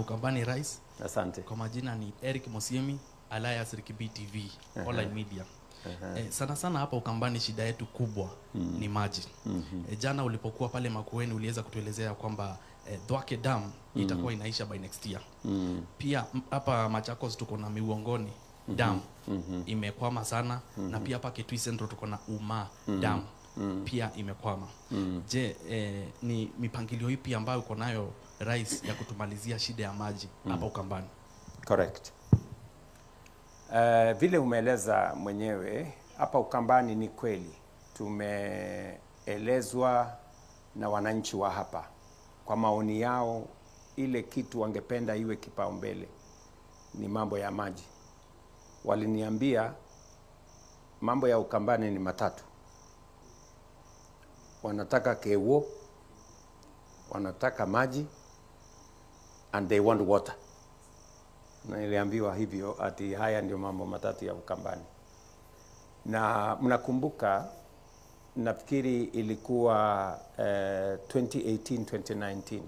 Ukambani, Rais. Asante. Kwa majina ni Eric Mosiemi alias Ricky B TV online media. Sana sana hapa Ukambani shida yetu kubwa ni maji. Jana ulipokuwa pale Makueni uliweza kutuelezea kwamba Thwake Dam itakuwa inaisha by next year. Pia hapa Machakos tuko na Miuongoni Dam imekwama sana, na pia hapa Kitui Central tuko na Uma Dam pia imekwama. Je, ni mipangilio ipi ambayo uko nayo, Rais, ya kutumalizia shida ya maji hapa Ukambani? Correct. Vile umeeleza mwenyewe hapa Ukambani ni kweli tumeelezwa na wananchi wa hapa kwa maoni yao, ile kitu wangependa iwe kipaumbele ni mambo ya maji. Waliniambia mambo ya Ukambani ni matatu: wanataka kewo, wanataka maji and they want water. Na niliambiwa hivyo ati haya ndio mambo matatu ya Ukambani. Na mnakumbuka, nafikiri ilikuwa 2018 2019.